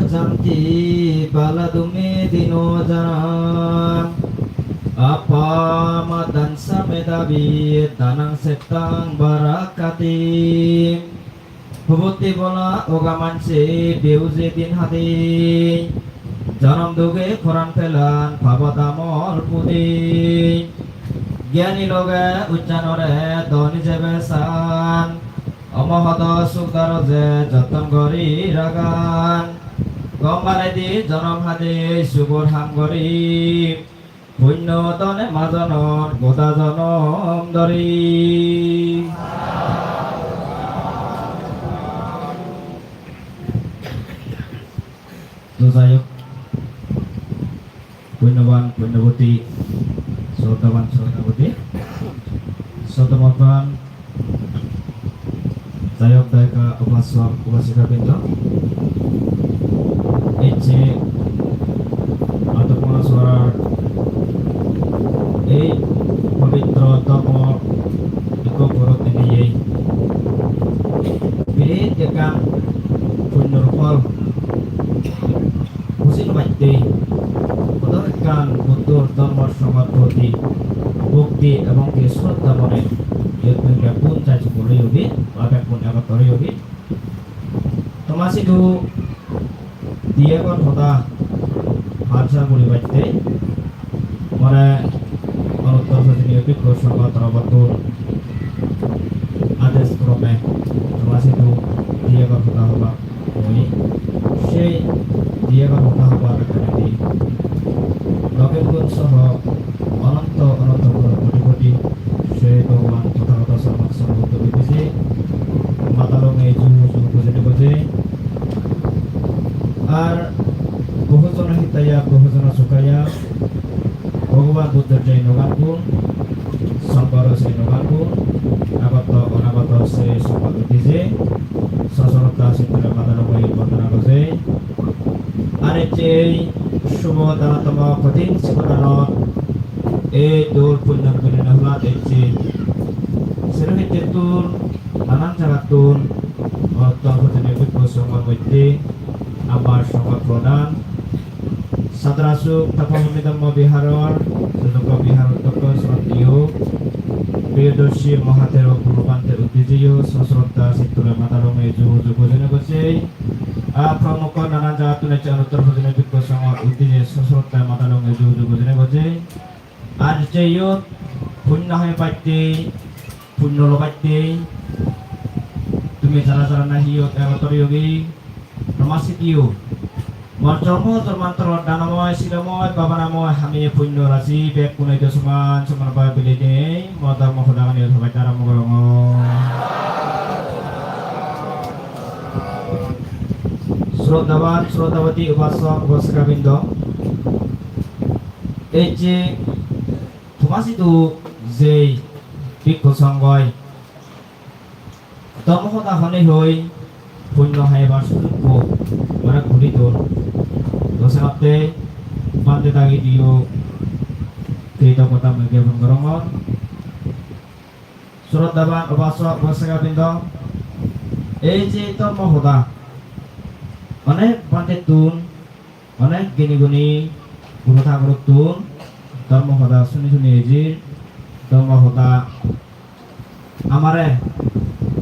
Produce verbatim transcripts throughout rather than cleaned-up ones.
Janti bala dumi dino jana. Appa ma dansa medavi danang settang barakati. Hubutti bola oga manse beuje din hadi. Jonom duge koran pelan pabot amol pudi. Gyani loge uchchanore doni jebe san. Omohodo sukdaro je jotton gori ragan. Gom baredi jonom hadi sugur ham gori. Punno done majonon goda jonom dori. To jai hok, punnoban, punnoboti, sroddhaban, sroddhaboti, sroddhaban, jai hok, dayika, upasok, upasika brindo, ecche Atopona sorar ei pobitro tomo ikko porot eneyei. Biret ekkan punnor phol. Buji no patte, hodo ekkan Buddhor dhormor songor proti bhokti ebong ki shraddha mone iyot tumi bekkun jai jukul oyogi ba bekkun egottor oyogi. Toma sidu di egon hoda parsa guribatte more Onuttor Pujoniyo Bhikkhu Songho torobottun ades krome toma sidu di egon hoda hoba. Mui sei di egon hoda hobar ekkanedi Nobin Gun soho ononto ononto guno koti koti sei Bhogoban Tothagoto Sommok Sombuddho uddije mata longe ju ju bujine buje. Ar bohu jona hitaya bohu jona sukhaya Bhogoban Buddhor jai nogan gun, Songghor jai nogan gun, agoto onagoto sei Songghor uddije sosroddha chittore mata longe bondona goje. Ar ecche ei subo danottomo kothin sibo danot ei dol punyor gurine hulat ecche. Sero hittettun nanan jagattun Onuttor Pujoniyo Bhikkhu Songhor moddhe amar Songho prodhan Sadrasuk Tapabhumi Dhamma Viharor Sujoko Vihar Odhyokko Sroddheyo Priyodarshi Mahathero Guru Bhante uddijeyo sosroddha chittore mata longe ju ju bujine bujei. A promukho nanan jagattun ecche Onuttor Pujoniyo Bhikkhu Songhor uddije sosroddha mata longe ju ju bujine bujei. Ar je iyot punno hai patte, punno lobatte, tumi jara jara nahi iyot egottor oyogi, toma sidiyo mor jormo jormantoror danomoy, silomoy, babanamoy hamiye punno raji bekkune idu soman soman bhabe bile dinei mo dhormo hodagani hobatte arambo gorongor. Shroddhaban, shroddhaboti, upasok, upasika brindo, ei je toma sidu jei Bhikkhu Songhoi dhormo hoda honei hoi punno haibar sujukko mane guri don. To senotte bhante dagi diyo kritoggota mui gyapon gorongor. Shroddhaban upasok upasika brindo, ei je dhormo hoda onek bhantettun, onek gini guni guru thakurottun dhormo hoda suni suni eji, dhormo hoda amare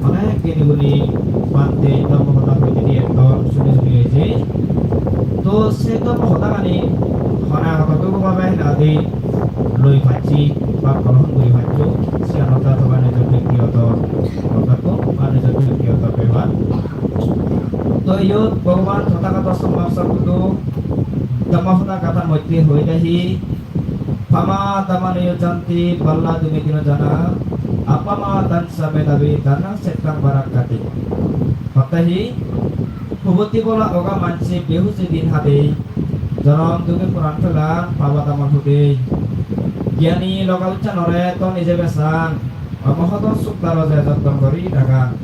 onek gini guni bhante dhormo hoda hoide di ekdom suni suni eji. To se dhormo hodagani hona hoto dugo babe hinadi loi pacchi ba grohon guri paccho, siyan hoda toba nijor bektigoto hoda ba nijor bektigoto bepar. To iyot Bhogoban Tothagoto Sommok Sombuddho Dhammapada Gatha moddhe hoide hi, "Pama dhamma niyojjanti balla dumi dino jana, apama dansa medhavi danang settang barakkati." Hotte hi, hubutti bola oga manse behuji din hade, jonom duge poran pelan pabot amol pudi. Gyani loga uchchanore to nije besan, omohodo sukdaro je jotton gori dagan.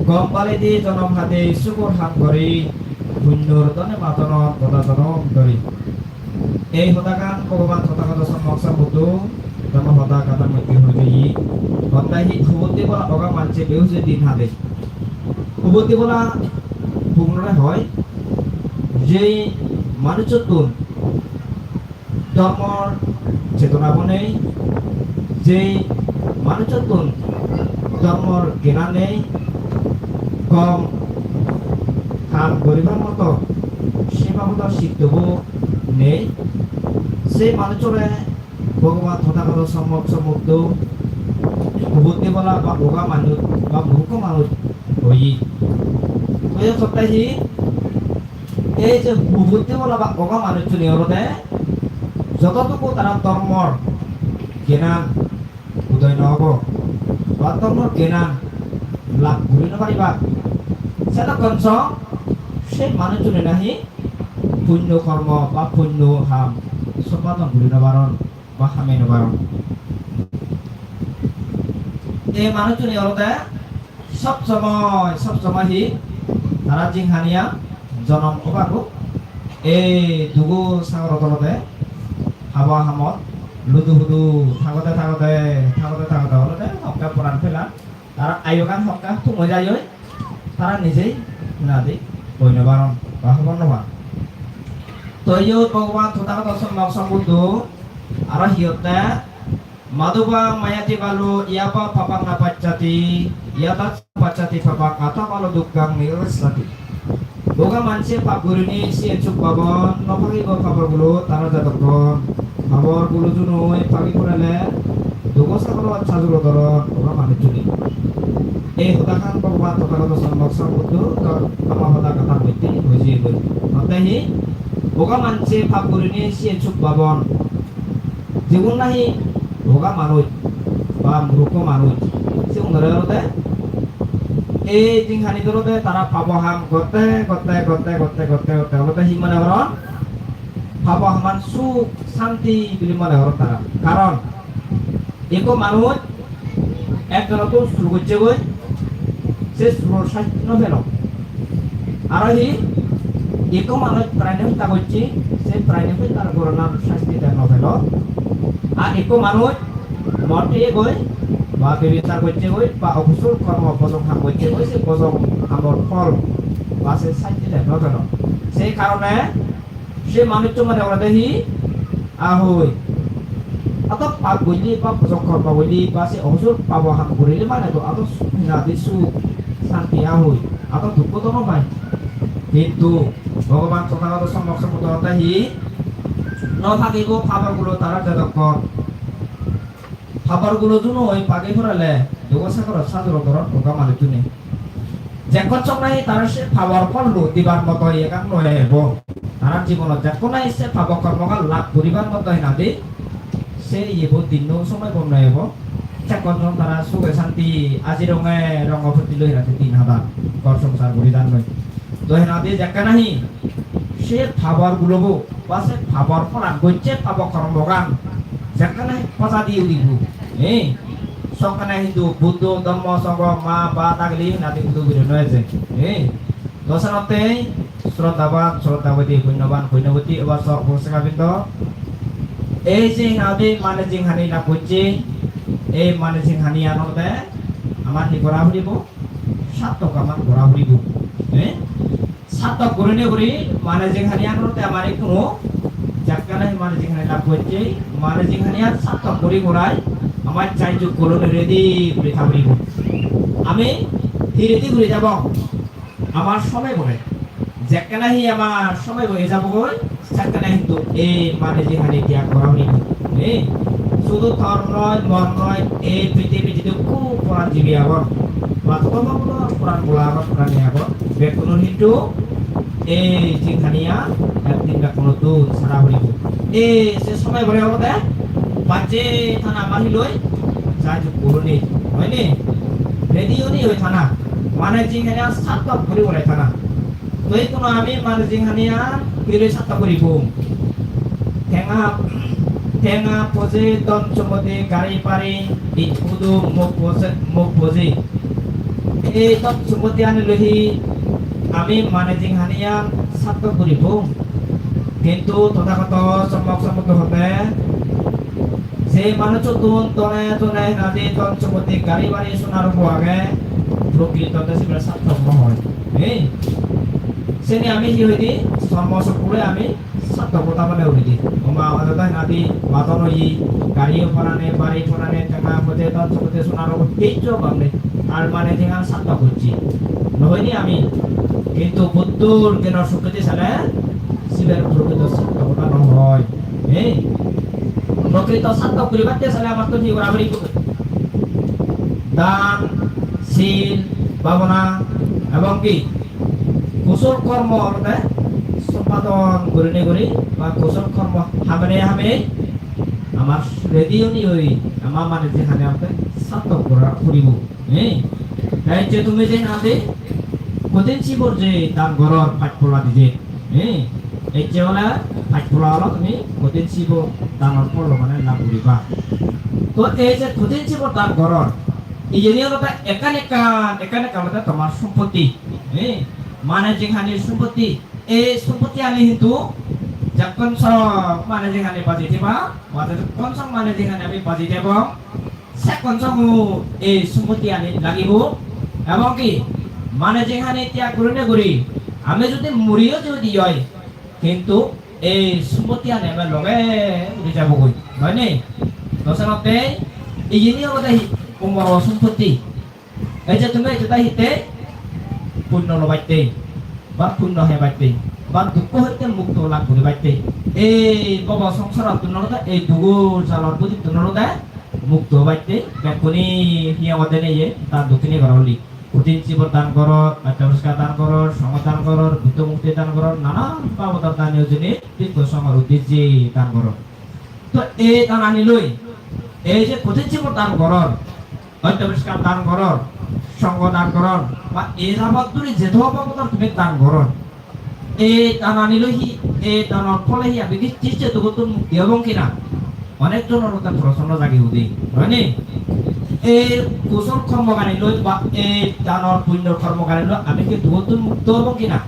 Gom baledi jonom hade sugur ham gori, punnor done matonon goda jonom dori. Ei hodagan Bhogoban Tothagoto Sommok Sombuddho Dhammapada Gatha moddhe hoide hi, hotte hi hubutti bola oga manse behuji din hade. Hubutti bola pugnore hoi, Jei manujottun dhormor chetonabo nei, jei manujottun dhormor gena nei, gom ham guribar moto se babodo siddobo nei, se manujore Bhogoban Tothagoto Sommok Sombuddho Buddhibola ba boga manuj ba murkho manuj hoye. Hoye hotte hi? Ei je buddhibola ba boga manuchchune olode jotodukkun tara dhormor gyanan udoy no obo ba dhormor gyanan lab guri no paribak, sedokkon song se manuchchune nahi punyo kormo ba punyo ham sompadon guri no paron ba hamei no paron. Ei manuchchune olode sob somoi, sob somoi hi tara jinghaniya jonom obago. Ei dugo sagoro tolode haba hamot ludu hudu thagode thagode, thagode thagode olode hokke poran pelan. Tara ayogan hokke thum oi jai oi, tara nijei nadi hoi no paron ba hobor no pan. To iyot Bhogoban Tothagoto Sommok Sombuddho aro hi hotte, "Madhubang mayati balo yapa papang na pacchati, yata pacchati papang ata balo dukkhang nirissati." Boga manje pap gurinei siyen suk pabon, no pagibo pabor gulo tara jadokkon. Pabor gulo junoi pagi porele dugo sagorot sajuro doron boga manuchchune. Ei hodahan Bhogoban Tothagoto Sommok Sombuddho tor Dhammapada gatha moddhe hoi jiyegoi. Hotte hi? Boga manje pap gurinei siyen suk pabon. Jigun nahi boga manuj ba murukko manuj, sigunore olode ei jinghani olode tara pabo ham gotte, gotte, gotte, gotte, gotte, gotte olode hi mone goron? Pabo haman suk, santi bili mone goron tara. Karon ekko manuj ekjonottun sur gocchegoi, se suror sasti no pelo. Aro hi, ekko manuj prani hotta gocche, se prani hottar goronar sasti te no pelo. Ar ekko manuj mod heyegoi, ba bebisar gocchegoi, ba okusol kormo bojong ham gocchegoi, se bojong hamor phol ba se sasti te no pelo. Sei karone se manuccho mane olode hi? Ahoi. Ato pap golle ba bojong kormo golle ba se okusol pabo ham gorile mane do ato hinadi suk santi ahoi. Ato dukko do no pai. Hintu Bhogoban Tothagoto Sommok Sombuddho hotte hi? No pagibo pabor gulo tara jadokkon. Pabor gulo junoi pagi porele dugo sagorot sajuro doron boga manuchchune. Jekkon song nahi tara se pabor phollo dibar moto iyegan no ebo. Tara jibonot jekkon nahi se pabo kormogan lab guribar moto hinadi se iyebo dinno somoibo no ebo. Jekkon song tara suge santi aji ronge rongo phutti loi hinadi din hadan ghor songsar guri dan loi. To hinadi jekke nahi se pabor gulobo ba se pabor pholan gocche pabo kormogan jekke nahi poja di udibo. Eh, sokkene hintu Buddho, Dhammo, Sangho, ma, ba dagili hinadi udu guri no eje. Eh, to senotte shraddhaban, shraddhaboti, punyoban, punyoboti, ebar sok bosekabindo. Ei je hinadi mane jinghani lab gocche, ei mane jinghani anode amar hi gora puribo? Sarthok amar gora puribo. Eh? Sarthok gurinei guri mane jinghaniyan olotte amar ikkunu jekkene mane jinghani lab gocche, mane jinghaniyan sarthok guri gurai amar jai jug guloni ready guri tha puribo. Ami hi ready guri jabong? Amar somoy bore. Jekkene hi amar somoy bore jabogoi, sekkene hintu ei mane jinghani tyag gora puribo. Ei sudu tor noi, mor noi, ei prithibi jidukku poran jibi agon, ba joto poran bola agon, prani agon, bekkunor hintu ei jinghaniyan ekdin bekkunottun sara puribo. Ei se somoy bore olode bacche thana mani loi jai jug guloni, hoyni? Ready oni oi thana, mane jinghaniyan sarthok guri guri thana. To ikkunu ami mane jinghaniyan hi loi sarthok guribong? Tenga, tenga poje, dhon sompotti, gari bari, ij hudu, mok poje, mok poje. Ei dhon sompotti ani loi hi ami mane jinghaniyan sarthok guribong? Hintu Tothagoto Sommok Sombuddho hotte je manucchottun dhone dhone hinadi dhon sompotti gari bari sona rupo age, prokritonte sibere sarthok no oi. Ei, seni ami hi hoide? Kormo sokkore ami sartokota mone guri di. Oma, oda da nadi, badon oye, gari o porane, bari porane, tenga poje, dhon sompotti, sona rupo, hissu obab nei. Ar mane jinghani sartok gocchi. No hoi ni ami? Kintu Buddhor gyanor sokkedi sele, sibe prokrito sartokota no oi. Ei? Prokrito sartok guribatte sele amattun hi gora poribo? Dan, sil, bhabona, ebong ki kusol kormo olode sompadon gurinei guri ba kusol kormo hamene hame amar ready oni oi ama mane jinghani olode sartok gora poribo. Ei? Te ecche tumi je nadi kothin sibor je dan goror pach pola dije. Ei? Ecche ole pach pola olo tumi kothin sibor danor phol mane labh guriba. To ei je kothin sibor dan goror, iyeni olode ekkan ekkan, ekkan ekkan olode tomar sompotti. Ei? Mane jinghani sompotti. Ei sompotti ani hintu jekkon song mane jinghani baji theba, ba jekkon song mane jinghani ami baji thebong, sekkon songo ei sompotti ani lagibo. Ebong ki mane jinghani tyag gurinei guri ami jodi muriyo jodi oi, kintu ei sompotti ani ami loge udi jabogoi, noi ni? To senotte iyeni olode hi? Umoro sompotti. Ei je tumi ejeda hitte punno lobatte, ba punno hebatte, ba dukko hoite mukto lab guribatte. Ei bobo songsarattun olode, ei dugo jalor budittun olode mukto obatte bekkune hi obode neye dan dokkine gora uli. Kothin sibor dan goror, ottoporiskar dan goror, songho dan goror, Buddho murti dan goror, nanan babodor dan ujine Buddho songhor uddije dan goror. To ei danani loi, ei je kothin sibor dan goror, ottoporiskar dan goror, songho dan goror, ba ei jabot duri jeto babodor tumi dan goror. Ei danani loi hi, ei danor phole hi ami ki sisse dugottun mukti obong kina? Onek jonor moddhe proshno jagi udi, noi ni? Ei kusol kormogani loi ba ei danor punno kormogani loi ami ki dugottun mukto obong kina?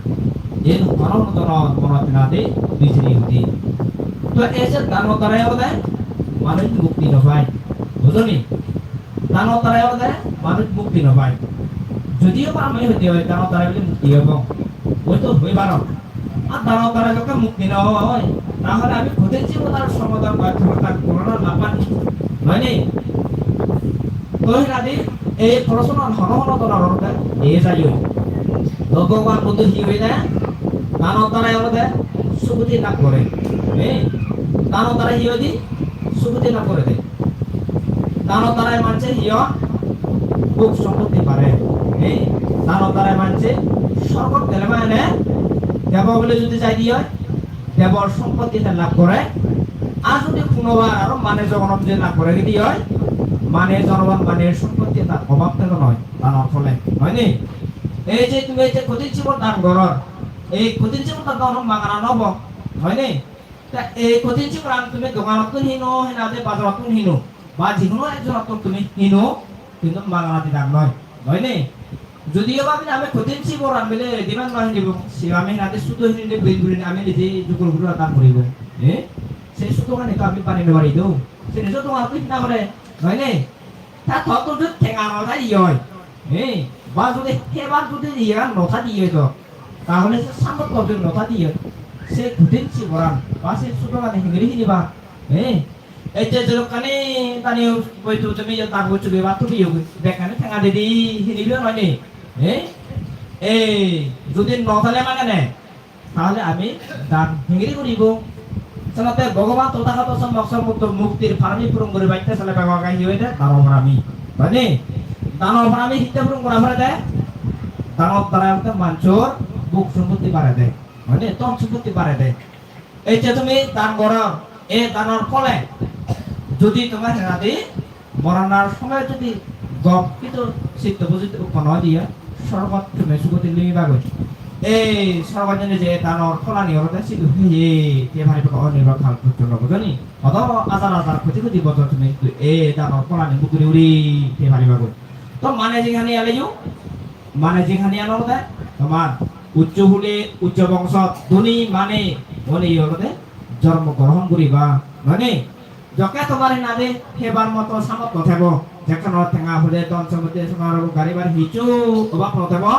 Ei hono hono jonor monot nadi bijiri udi. To ei je danor darai olode manuj mukti no pai, bujo ni? Danor darai olode manuj mukti no pai. Jodio ba ami hoide oi danor darai bile mukti obong, oi to hoi paro. Ar danor darai jokke mukti no oi, tahole ami kothin sibor dan somadan ba samadan gorana na pari, noi ni? To hinadi ei proshno hono hono jonor olode ei jai oi. To Bhogoban Buddho hi hoide? Danor darai olode sugoti lab gore. Ei danor darai hi hoide? Sugoti lab gore de. Danor darai manje hi oi? Bhog sompotti bare. Ei danor darai manje sorgot gele mane debo bole jodi jai di oi, debor sompotti te lab gore. Ar jodi punobar aro mane jonomo je lab gore gidi oi, mane jonomo mane sompotti tar obab telo noi danor phole, noi ni? Ei je tumi ei je kothin sibor dan goror, ei kothin sibor dan to hono magana no obo, noi ni? Ta ei kothin siboran tumi doganottun hino, hinade bajarottun hino, ba je hono ekjonottun tumi hino, kintu magana didak noi, noi ni? Jodio bhabile ami kothin siboran bile readymade no hinibo, se ami hinade sudo hinide bil gurinei ami nije jugur guri dan guribo. Eh? Se sudogani to ami banei no pari do. Seni to doganottun hina pore, noi ni? Ta tottun jodi tenga no thadi oi, eh, ba jodi hebar jodi iyan no thadi oi to, tahole se samotto jodi no thadi oi, se kothin siboran ba se sudogani hingiri hiniba, eh? Ei je jedokkani tani boitu tumi je dagu chubi ba tubi yo, bekkani tenga didi hinibe noi ni, eh? Ei, jodi no thale mane ne, tahole ami dan hingiri guribo? Senotte Bhogoban Tothagoto Sommok Sombuddho muktir parami puron guribatte sele bego age hi hoide? Dano parami. Mane dano parami hitte puron gora pore de? Danor darai olode manjor bhog sompotti bare de. Mane dhon sompotti bare de. Ei je tumi dan goror, ei danor phole jodi tomar hinadi moronar somoy jodi gom hintu chitto bujit utponno oi diye, sorgot tumi sugoti limiba goi. Ei sorgot jeinei je danor pholani olode sidu heye te pariba, onirba kal porjonto, bujo ni? Hodo hajar hajar koti koti bojor tumi hintu ei danor pholani bhog guri guri te pariba goi. To mane jinghani eleyo, mane jinghani olode tomar uccho hule, uccho bongsot, dhoni mane, mane olode jormo grohon guriba, mane jokke tomar hinade hebar moto samot no thebo, jekkene tenga poje, dhon sompotti, sona rupo, gari bari hissu obab no thebo,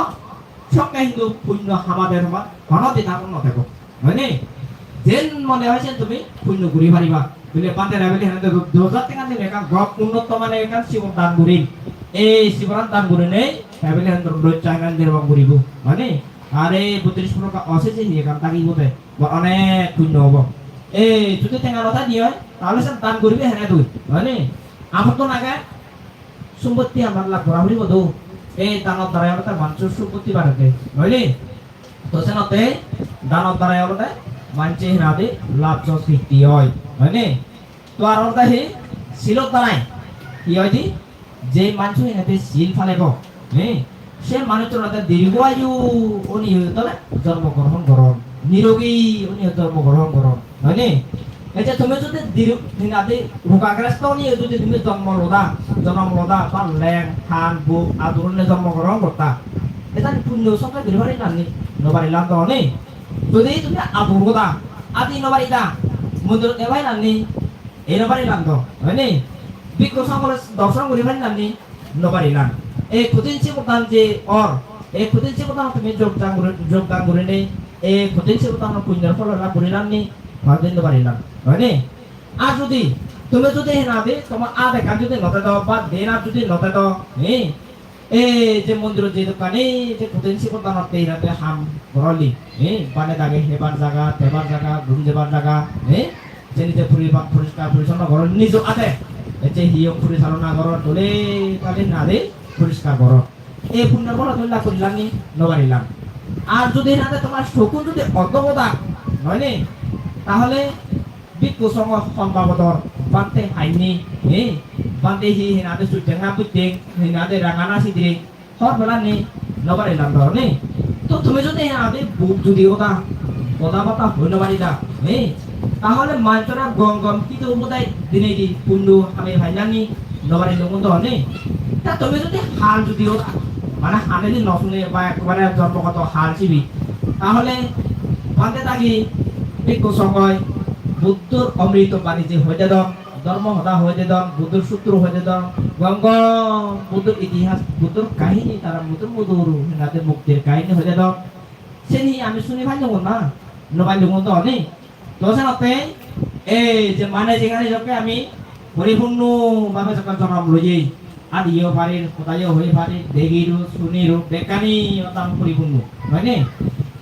sokke hintu punno hamade tomar hono didak no thebo. Hoine? Jen mone hoy sen tumi punyo guri pariba. Bile bhante, ebeli hene do, do hajar tenga dile ekkan gom unnoto mane ekkan sibor dan gurim. Ei siboran dan gurinei ebeli hene do lojja ekkan nirbon guribo. Hoine? Are botris prokar osese hi ekkan dagibo de. Ba onek punyo obo. Ei jodi tenga no thai de oi, tahole sen dan guribe hene tui. Hoine? Amar to nage sompotti amar lab gora puribo do. Ei danor darai olode manjor sompotti barede, noile? To senotte danor darai olode manje hinadi lab jos hitti oi, noile? To ar olode hi silor darai hi oi di? Je manjo hinadi sil palebo, he? Se manuchchun olode dirgo ayu oni tole jonmo grohon goron, nirogi oni jonmo grohon goron. Hoine? Ecche tumi jodi diru-, hinadi rogagresto niye jodi tumi jonmo loda, jonom loda, ba leng, han, buk, adur onne jonmo grohon gotta. Etan punyo songkha guri parilan ni? No parilan to ni? Jodi tumi adur goda, adi no parida, mondirot no parilan ni? Ei no parilan to, hoine? Bhikkhu songore dorson guri parilan ni? No parilang. Ei kothin sibor dan je or, ei kothin sibor danot tumi jogdan guri, jogdan gurinei, ei kothin sibor danor punyor phol lab gurilang ni? Hoyto no parilang. Hoine? Ar jodi tumi jodi hinadi tomar at ekkan jodi no thedo, ba den at jodi no thedo, he? Ei je mondirot je dokkani je kothin sibor danot te hinadi ham goroli, he? Bane dagi hebar jaga, tebar jaga, ghum jebar jaga, he? Seni je puri-, poriskar porichonno goror nijo ade. Ecche hiyong porichalona goror, dole dale nari poriskar goror. Ei punyor pholani lab gurilang ni? No parilang. Ar jodi hinade tomar sokkun jodi odhogodak, noile? Tahole bhikkhu songho hon babodor, bhante hainni, he? Bhante hi hinade sujjeng na bujjeng, hinade ranga na sidireng, hor pela ni? No parilang do ni? To tumi jodi adi buk judi oda, oda bata hoi no parida, ni? Tahole manjore gom gom kitu budai dinei di punyo hame pailang ni? No parilung do ni? Ta tumi jodi hal judi oda, mane hane di no sune ba ekkubare jormogoto hal sibi, tahole bhante dagi bhikkhu songhoi Buddhor omrito bani je hoi dedon, dhormo hoda hoi dedon, Buddhor sutro hoi dedon, gom gom Buddhor itihas, Buddhor kahini, tara Buddhor mudur hinade muktir kahini hoi dedon. Seni ami suni pailungun na? No pailungun do ni? To senotte ei je mane jingani jokke ami poripunno bhabe jokke jonom loye, adiyo parir, hodayo hoi parir, degiro, suniro, bekkani otan poripunno, noi ni?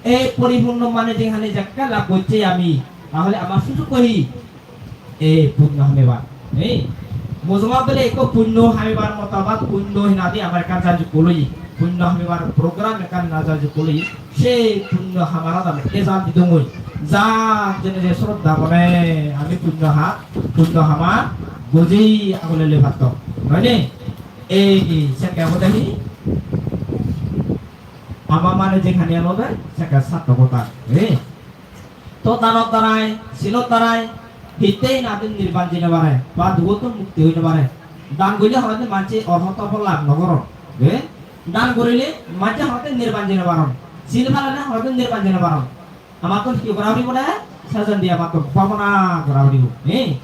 Ei poripunno mane jingani jokke lab gocche ami, tahole amar sujog hi? Ei punyo hamebar. Ei mujungot bele ekko punyo hamebar moto ba punyo hinadi amar ekkan jajukko loye. Punyo hamebar program ekkan na jajukko loye. Se punyo hamarat ami ejal didungoi. Ja jene je sroddha mone ami punyo ha-, punyo hama goji agole loi patto. Noi ni? Ei sekke obode hi? Ama mane jingani olode sekke sarthokota. Ei To danor darai, silor darai, hittei hinadi nirban jei no pare, ba dugottun mukti oi no pare. Dan gorile hoide manje orhoto phol lab no goron. Eh? Dan gorile manje hoide nirban jei no paron. Sil palele hoide nirban jei no paron. Amattun hi gora puribo de? Sejendi amattun bhabona gora puribo. Eh?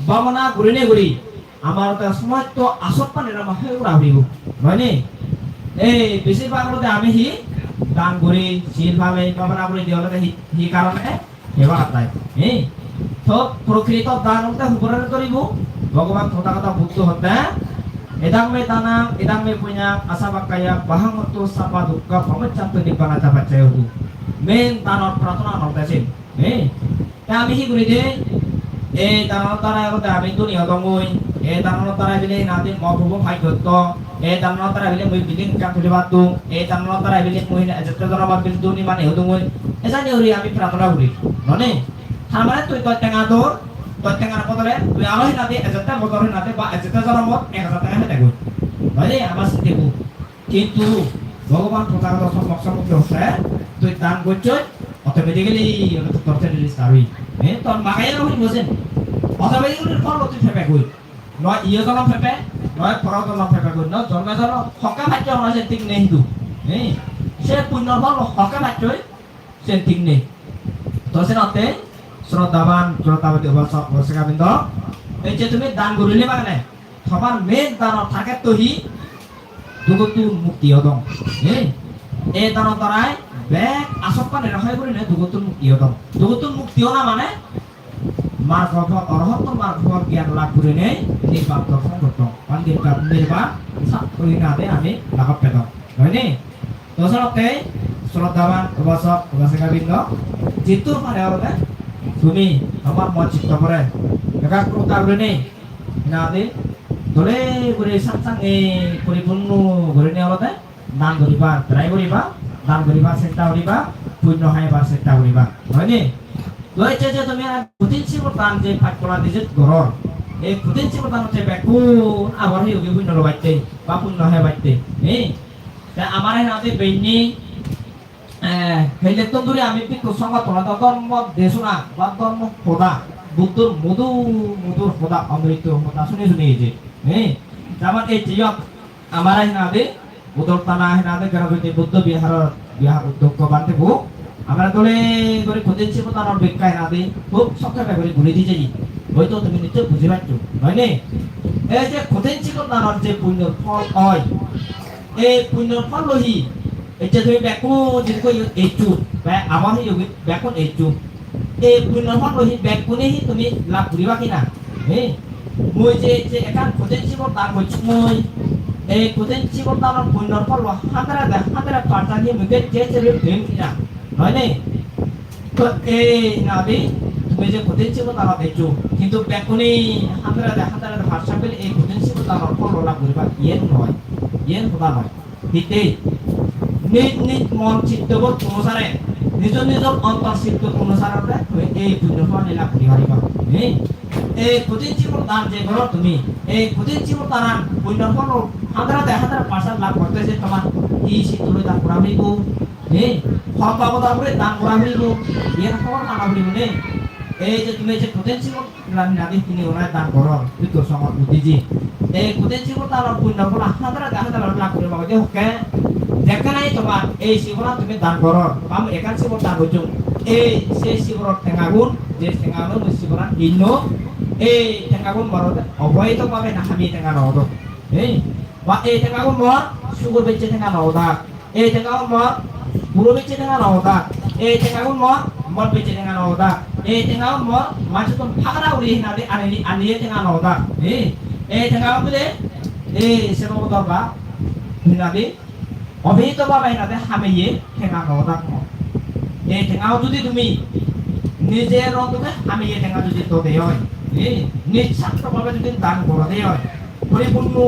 Bhabona gurinei guri amar te somosto asok pani rama hoi gora puribo, noi ni? Ei besir bhag olode ami hi dan guri, sil pale, bhabona guri de olode hi, hi karone? Hebar tai. Ei to prokrito dan olode hubore goribo. Bhogoban Tothagoto Buddho hotte, "Idam me danam, idam me punyam, asabakkhayam, bahang hotu sabba dukkha pamuccantu nibbana ca paccayo hotu." Main danor prarthona olode sen. Ei, te ami hi guri de? Ei danor darai olode ami dhoni odongoi. Ei danor darai bile hinadi mo pubo paj gotto. Ei danor darai bile mui building ekkan tuli pattung. Ei danor darai bile mui ejette jonomot bile dhoni mani odongoi. Ejani guri ami prarthona guri. Noi ni? Tar mane tui doj tenga dor, doj tengar bodole tui aro hinadi ejette bojor hinadi ba ejette jonomot ek hajar tenga pede goi. Noi ni? Amar sinte bu. Kintu Bhogoban Tothagoto Sommok Sombuddho hotte, tui dan gocchoi, automatically tor se register oi. Eh, tor magaya no hoibo sen. Automatically phol tui pebe goi. Noi iyo jonom pebe, noi poro jonom pebe goi. No jonme jonom hokke paccho, noi sen thik nei hintu. Eh, se punyor phol hokke pacchoi, sen thik nei. To senotte sroddhaban, sroddhaboti upasok upasika brindo, ei je tumi dan gurile mane, tomar main danor target to hi? Dugottun mukti odong. He? Ei danor darai Bek asokkanire hoi gurinei dugottun mukti odong. Dugottun mukti ona mane margo phol, orohotto margo phol gyan lab gurinei nirban dorson gottong. Ba nirban, nirban sat oi nade ami lagot pedong. Noi ni? To senotte sroddhaban upasok upasika brindo, jiddur pare olode tumi tomar mon chitto pore ekagrota gurinei hinade dole guri satsange poripunno gurinei olode dan guribar try guriba, dan guribar chesta guriba, punno haibar chesta guriba. Noi ni? To ecche je tumi ar kothin sibor dan je pach pola dijit goror, ei kothin sibor dan hocche bekkun abar hi hobi punno lobatte ba punno hebatte. Ni? Te amar hinade beinni, eh, helettun duri ami bhikkhu songho tolade dhormo desona ba dhormo hoda, Buddhor modhur modhur hoda, omrito hoda suni suni eje. Eh, jemon ei jiyok amar hinade Budol Thana hinade Ganapati Buddho Biharor bihar odhyokko bhante bu amare dole guri kothin sibor danor bekka hinade hub songkhepe guri guri di jeye. Hoito tumi nichchoi buji paccho, noi ni? Ei je kothin sibor danor je punyor phol oi, ei punyor phol loi hi? Ecche tumi bekkun jidukko eccho, ba abo hi hobi bekkun eccho. Ei punyor phol loi hi bekkune hi tumi lab guriba ki na? He? Mui je, je ekkan kothin sibor dan gocchong mui, ei kothin sibor danor punyor phol loi hundred-e hundred percent hi mui je je pem ki na? Noi ni? To ei nadi tumi je kothin sibor danot eccho, hintu bekkune hundred-e hundred percent bile ei kothin sibor danor phol loi lab guriba, iyen noi, iyen hoda noi. Hittei? Nij nij mon chittobod onusare, nijor nijor ontor chitto onusare tumi ei punyo pholani lab guri pariba. He? Ei kothin sibor dan je goror tumi, ei kothin sibor danan punyo phol hundred-e hundred percent lab gorte je tomar hi chitto loi dan gora puribo? He? Hon babodor guri dan gora puribo? Iyen hobor pana puribo ne? Ei je tumi je kothin sibor Hinadi hini honai dan goror, bhikkhu songhot udije. Ei kothin sibor danor punyo phola hundred-e hundred lab guribatte hokke. Jekke nahi tomar ei siboran tumi dan goror, ba mui ekkan sibor dan gocchong. Ei se siboror tengagun, je tengagun mui siboran hinno, ei tengagun mor oboido bhabe na hamiye tenga no odo. Ei, ba ei tengagun mor sugor bejje tenga no odak. Ei tengagun mor guro bejje tenga no odak. Ei tengagun mor mod bejje tenga no odak. Ei tengagun mor manjottun pagara uri hinadi anini aniye tenga no odak. Ei, ei tengagun bile, ei se babodo ba hinadi oboido bhabe hinadi hamiye tenga no odak mor. Ei tengagun judi tumi nijer ontote hamiye tenga judi dode oi, ei, nissarto bhabe judi dan gorode oi, poripunno,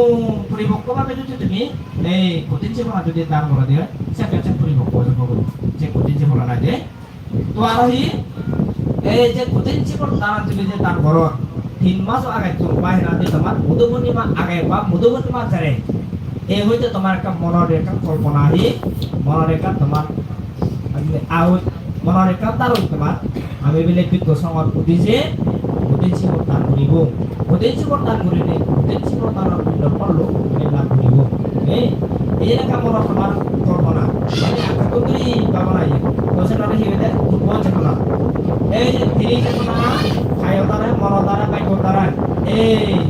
poripokko bhabe judi tumi ei kothin sibor dan judi dan gorode oi, sekke se poripokko obo goi, se kothin sibor nai de. To aro hi, ei je kothin sibor dan tumi je dan goror, tin maso age tumi ba hinadi tomar Modhu Purnima age ba Modhu Purnima jere, ei hoite tomar ekkan monor ekkan kolpona hi, monor ekkan tomar Ami aut monor ekkan daroi tomar, ami bile bhikkhu songhot udije kothin sibor dan guribo. Kothin sibor dan gurile kothin sibor danor punyo phollo ami lab guribo. He, ei ekkan monor tomar kolpona, mane ekka guri bhabona iye. To se nole hi hoide? Purbo chetona. Ei je tri chetona, kayo dare, mono dare, bakko dare, ei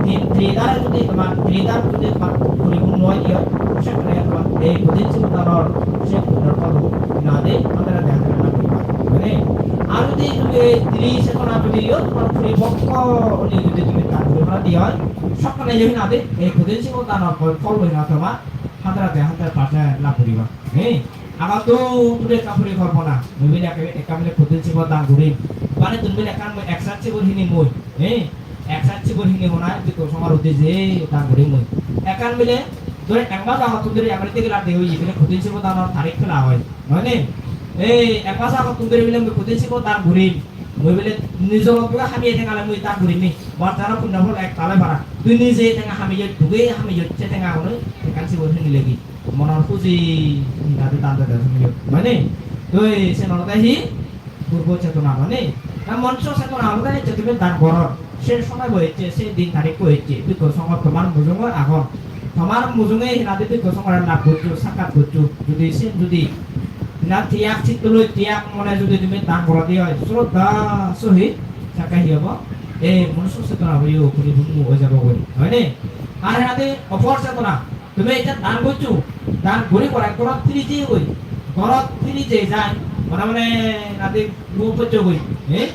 tin tri dare judi tomar, tri dar judi tomar poripunno oi, sekkene tomar ei kothin sibor danor se punyor phol hinade hundred-e hundred lab guriba. Mane, ar judi tumi ei tri chetona judi yo tomar poripokko oli judi tumi dan guri pare de oi, sekkene yo hinade ei kothin sibor danor phol, phol hinade tomar hundred-e hundred percent lab guriba. He, amattun duri ekkan porikolpona, mui bile ekka, ekkan bile kothin sibor dan gurim. Mane tumi bile ekkan mui ek sat sibor hinim mui. He, ek sat sibor hini honai bhikkhu songhor udije dan gurim mui. Ekkan bile duri ek mas agottun duri amar tigila de oye bile kothin sibor danor tarik pela oi. Noi ni? Ei ek mas agottun duri bile mui kothin sibor dan gurim. Mui bile nijor ontote hamiye tenga loi mui dan gurim ni. Mor jaro punyo phol ek tale para. Tui nije tenga hamiye, duge hamiye, se tenga gunoi ekkan sibor hini legi. Monor huji hinade dan dede sumiyot, mane? Toi sen olode hi? Purbo chetona, mane? Na moncho chetona olode je tumi dan goror. Se somoy bo ecche, se din tarik bo ecche. Bhikkhu songhot tomar mujunge agon. Tomar mujunge hinade bhikkhu songhore lab goccho, sakkat goccho. Judi sen judi na tiyag chitto loi, tiyag mone judi tumi dan gorode oi, sroddha sohit, sakke hi obo? Ei moncho chetona bo yo poripunno oi jabo goi. Hoi ni? Ar hinade opor chetona. Tumi ecche dan goccho, dan guri pore ekkorot firi jeyegoi, Gorot phiri je jai, mane mane nadi mu poccho goi, eh?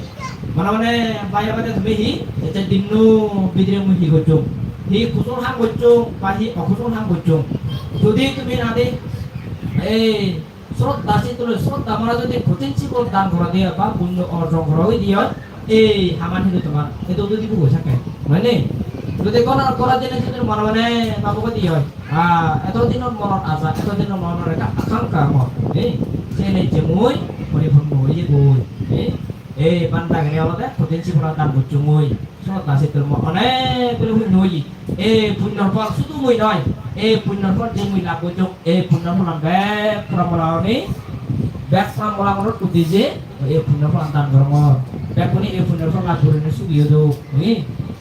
Mane mane bhai bhai tumi hi, ecche dinno bidire mui hi gocchong? Hi kusol ham gocchong, ba hi okusol ham gocchong? Jodi tumi nadi, eh, sroddha sittole, sroddha mane jodi kothin sibor dan gora diye ba punyo orjon gora oi diye, ei haman hintu tomar edo jodi bugo sakke, mane? Jodi gora, gora jene jodi mane mane babu godi oi, ah, eto dinor monor aja, eto dinor monor ekka akankha mor, eh? Sene je mui poripunno oye goi, eh? Ei banda gene olode kothin sibor dan gocchong mui, sroddha sittole mor onek guri punno oye. Ei punnor phol sudu mui noi, ei punnor phol je mui lab gocchong, ei punnor pholan bek porampola oni, bek porampola onot utti je ei punnor pholan dan gorongor. Bekkune ei punnor phol lab gurinei sugi odok.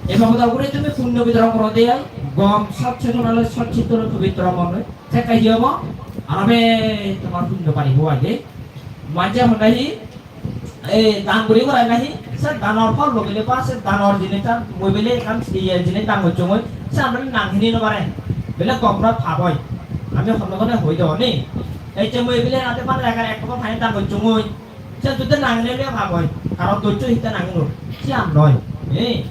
Ei babodor guri tumi punno bitoron gorode ai, gom sot chedona loi, sot chittoloi, pobitro mon loi. Sekke hi obo? Aro be tomar punno baribo ai de. Manje honne hi, ei dan guri gurai nahi, se danor phol loi bile ba se danor jinissan mui bile ekkan iye jinis dan gocchongoi, se amare nang hini no pare, bile gom noi pap oi. Ami honno honne hoi do ni. Ei je mui bile ate pan lagar ek botol pani dan gocchongoi, se jodi nang hini le pap oi, karon doccho hitte nang hini, siyan noi. Ei,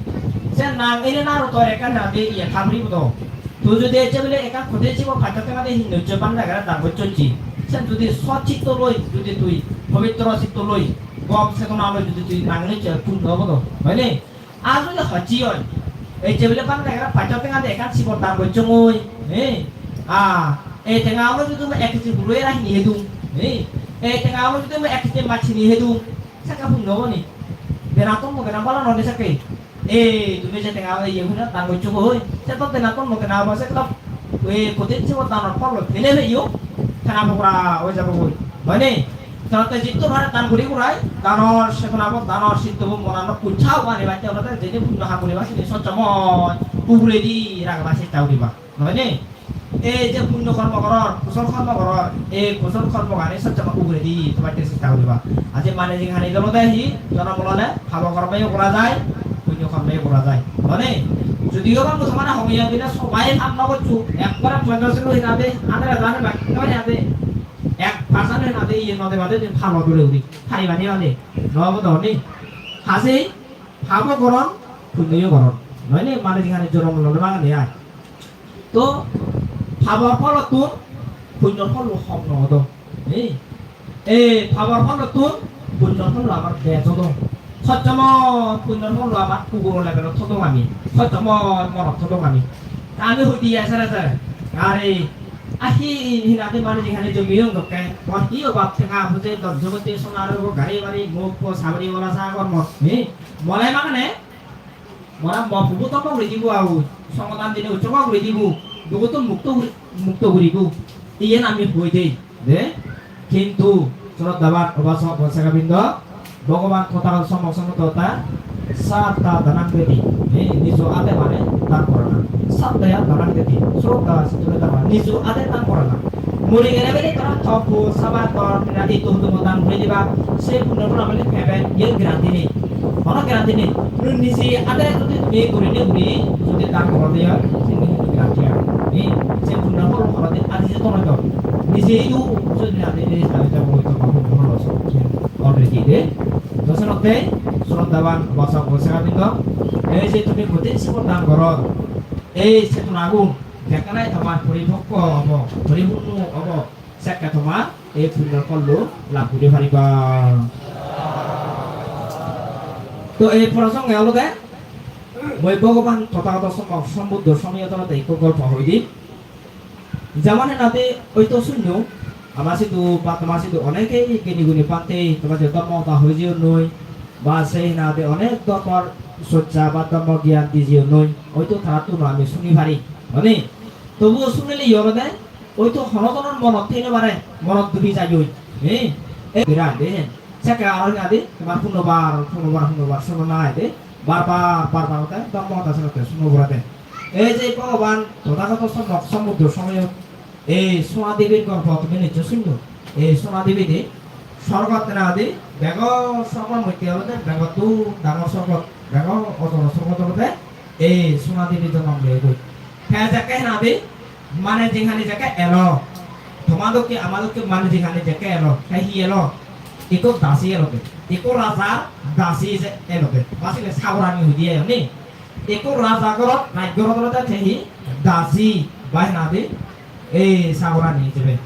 se nang hini na aro tor ekkan ate iye thabri bodo. Tui jodi ecche bile ekkan kothin sibor paccho tenga de hinno hocche, bhante gere dan gocchocchi. Sen jodi sot chitto loi, jodi tui pobitro chitto loi, gom chedona loi jodi tui nang hini hocche, punno obo do, hoi ni? Ar jodi hocche oi, ecche bile bhante gere paccho tenga de ekkan sibor dan gocchongoi, eh? Ah, ei tenga uno jodi mui ek kg huro era hini hedung, eh? Ei tenga uno jodi mui ek kg mach hini hedung, sekke punno obo ni? Denattun mo dena bala no ni sekke. Ei, tumi je tenga iye hune dan gocchogoi, se to denattun mo dena obo, se to ei kothin sibor danor phol loi pele peyo, tena pokora oi jabogoi. Hoi ni? Te jitto pare dan guri gurai, danor chedonabo, danor chittobo monanot utsaho anibatte olode jeni punno ham guriba seni sob somoi uguredi ragebar chesta guriba. Hoi ni? Ei je punyo kormo goror, kusol kormo goror, ei kusol kormogani sob somoi uguredi tobatte chesta guriba. Ar je mane jinghani olode hi, jonom olode pabo kormoyo gora jai, punyo kormoyo gora jai. Mane, judiyo ba Musolmane homiyo dine sobai ham no gocchu, ekbare ponchas kilo hinade, adare adare bak hinade, ek percent hinade, iye node bade din pabo dole uri, pariba ni bade, no obo do ni. Hase, pabo goron, punyo goron. Noi ni, mane jinghani jonom olode bagani ai. To pabor pholottun punyor phol hom no odo. Ei, ei pabor pholottun punyor phol abar bej odo. Sob somoi punyor phol abar uguro levelot thodong ami. Sob somoi morot thodong ami. Ta ami hudi asare asare. Are, ahi hinade mane jinghani jomi ong dokke. Mo hi obab tenga puje don jogoti sona robo gari bari mok po sabri wala sa gormo. Ei, mole magane Mora mo pubo to guri dibo au, songodan dine utsogo guri dibo, dugottun mukto guri, mukto guribo. Iyen ami hoi dei, de. Kintu, sroddhaban, obasok, obasikabrindo, Bhogoban Tothagoto Sommok Sombuddho ta satta danang deti, eh, nijo ade mane dan gorana. Sattaya danang deti, sroddha sittole dan gorana, nijo ade dan gorana. Muri gele bele tara topo saba tor mirati tuhutumo dan guri diba, se punno phola bele pebe, yen guarantee nei. Hono guarantee nei. Tumi nije ade jodi tumi gurinei guri jodi dan gorode oi, sini hintu guarantee age. Ni se punno phol gorode adi je tono jor. Nije idu jodi ade ei sari jabo oi to babu bholo so. Already de. To senotte sroddhaban obasok obasikabrindo, ei je tumi kothin sibor dan goror, ei chetunagun jekkene tomar poripokko obo, poripurno obo, sekke tomar ei punyor phollo lab guri pariba. To ei prosonge olode mui Bhogoban Tothagoto Sommok Sombuddhor somoyot olode ekko golpo hoi dim. Jemon hinade oito sunno, ama sidu ba toma sidu onekei geni guni bhante toma sidu dhormo hoda hoi jeyonnoi, ba se hinade onek dhormor soccha ba dhormo gyan di jeyonnoi, oito tarattun ami suni pari. Mane, tobuo sunile hi olode, oito hono jonor monot thei no pare, monot dubi jai oi. He? E birat de. Sekke aro hinade, tomar punno bar, punno bar, punno bar, suno nai de. Bar bar, bar bar ode, dhormo hoda senotte suno pore de. Ei je Bhogoban Tothagoto Sommok Sombuddhor somoyot ei Sona Debir golpo tumi nichoi sunno. Ei Sona Debi de sorgot tenadi bego sorgor moddhe olode begottun dangor sorgot, bego odor sorgot olode ei Sona Debi jonom loi goi. Te jekke hinadi mane jinghani jekke elo, to Ama dokke, ama dokke manuj ekhane jekke elo, te hi elo? Ikko dasi elode. Ikko rajar dasi je elode. Ba sile sagorani hoide ai ni. Ikko raja gorot, rajgorot olode te hi dasi ba hinadi ei sagorani ijebe.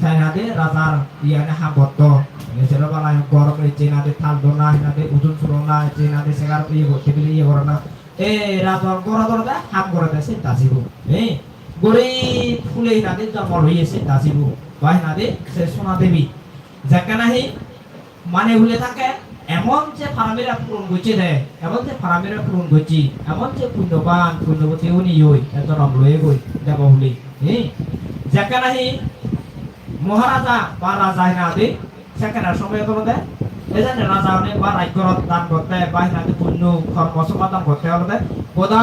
Te hinadi rajar iyani ham gotto. Nijero bala gorot ecche hinadi thal dona, hinadi udun surona, ecche hinadi segar iye go-, tebile iye gorona. Ei rajar gorot olode ham gorede se dasibo. Ei gorib hule hinadi jonmo loye se dasibo. Ba hinadi se Sona Devi. Jekke nahi mane hule thakke, emon je paramira puron gocche de, emon je paramira puron gocche, emon je punnoban, punnoboti oni oi, e jonom loye goi, debo hule. Hi? Jekke nahi Maharaja ba raja hinadi, sekkene somoyot olode, e jani raja hone ba rajgorot dan gotte, ba hinadi punno kormo sompadon gotte olode, goda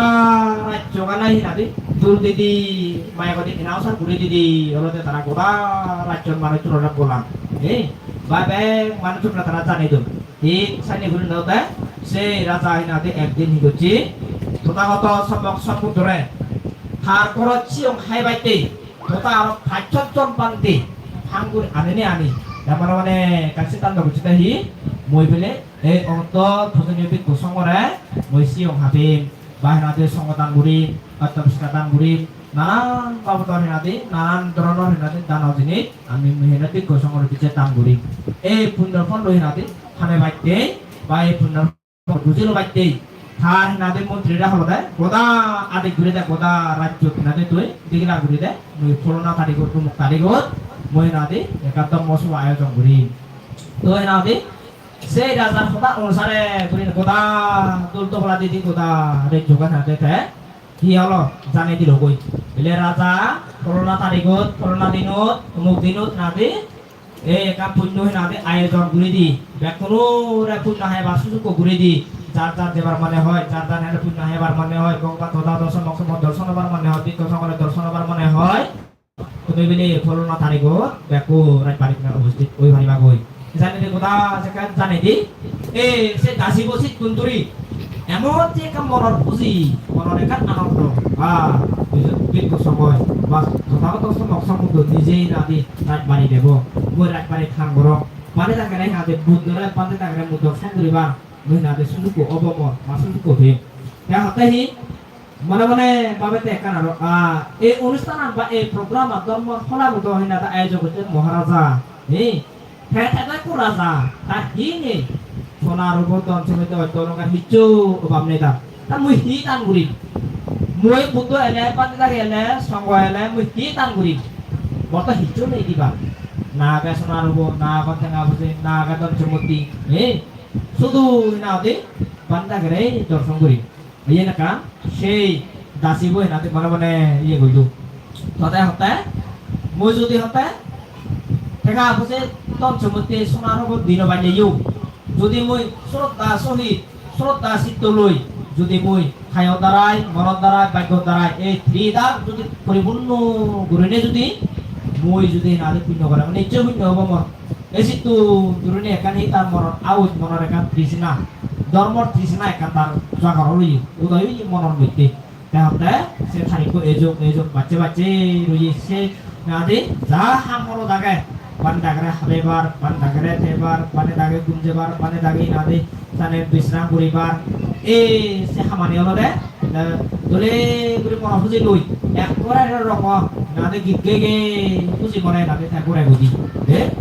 rajyogane hinadi dul didi, maya godi announce guri didi, olode tara goda rajyon manuj olode bolan. Hi? Ba bek manuj tara jani don. Thik sani guri nw de, se raja hinadi ekdin hi gocche, Tothagoto Sommok Sombuddhore tar gorot siyong haibatte, totha aro pachsot jon bhante hang guri anene ani. Te mane mane ekkan siddhanto gocche de hi, mui bile ei onotto pujoniyo bhikkhu songhore mui siyong habim. Ba hinadi songho dan gurim, otto poriskar dan gurim, nanan babodor hinadi, nanan dhoronor hinadi dano jinis ami hinadi bhikkhu songhor bije dan gurim. Ei punno phol loi hinadi hamebatte ba ei punno phol buji lobatte tar hinadi montrire holode goda adik guri de, goda rajyot hinadi tui degila guri de, mui pholona tarigot, umuk tarigot mui hinadi ekka dhommo sobha ayojon gurim. To hinadi sei rajar hoda onusare guri goda dol topola didi goda rejjogan hade te hi holo janei dilogoi. Bile raja pholona tarigot, pholona dinot, umuk dinot nadi ei ekkan punno hinadi ayojon guri di. Bekkunore punno hebar sujukko guri di. Jar jar jebar mone hoi, jar jar hene punno hebar mone hoi, Bhagwan Tothagoto Sommok Sombuddho dorson obar mone hoi, Bhikkhu Songhore dorson obar mone hoi. Tumi bile pholona tarigot bekku rajbarit na ubosthit oi paribagoi. Janedi goda jekke janedi, e se dasibo sittun duri emon je ekkan monor huji, monor ekkan anondo, ba bhikkhu songho, ba Tothagoto Sommok Sombuddho nije hinadi rajbarit ebo, mui rajbarit ham gorong. Bhante dagere hinadi Buddhore, bhante dagere mui dorson guribar mui hinadi sujukko obo mor, ba sujukko pem. Te hotte hi? Mone mone babette ekkan aro, ah, ei onusthanan ba ei programan dhormor hola budo hinade ayojon gocche Maharaja. Hi? Te, te do ekko raja, ta hi nei? Sona rubo dhon sompotti otto olongkar hissu obab nei ta. Ta mui hi dan gurim? Mui Buddho ele, bhante dagi ele, songho ele, mui hi dan gurim? Mor to hissu nei dibar. Na age sona rubo, na age tenga poije, na age dhon sompotti. Hi? Sudu hinadi bhante dagire dorson gurim. Iyen ekkan sei dasibo hinadi mone mone iye goido. Tote hotte, mui judi hotte tenga poije dhon sompotti sona rubo di nw palle yo, judi mui sroddha sohit, sroddha chitto loi, judi mui kayon darai, monon darai, baggon darai, ei tridhar judi poripunno gurine judi mui judi hinadi punno gorong, nischoi punno obo mor. Ei sittun durine ekkan hi tar monor aus, monor ekkan trishna, dhormor trishna ekkan tar jagor oye, udoy oye monor moddhe. Te hotte se tarikko ejok, ejok bacche bacche roye se hinadi ja ham morot age, bhante dagire habebar, bhante dagire thebar, bhante dagi gunjebar, bhante dagi hinadi sane bisram guribar. Ei se hamani olode, eh, dole guri mono huji loi, ekkore rongo, hinadi git gei gei huji mone hinadi te gure gudi. De,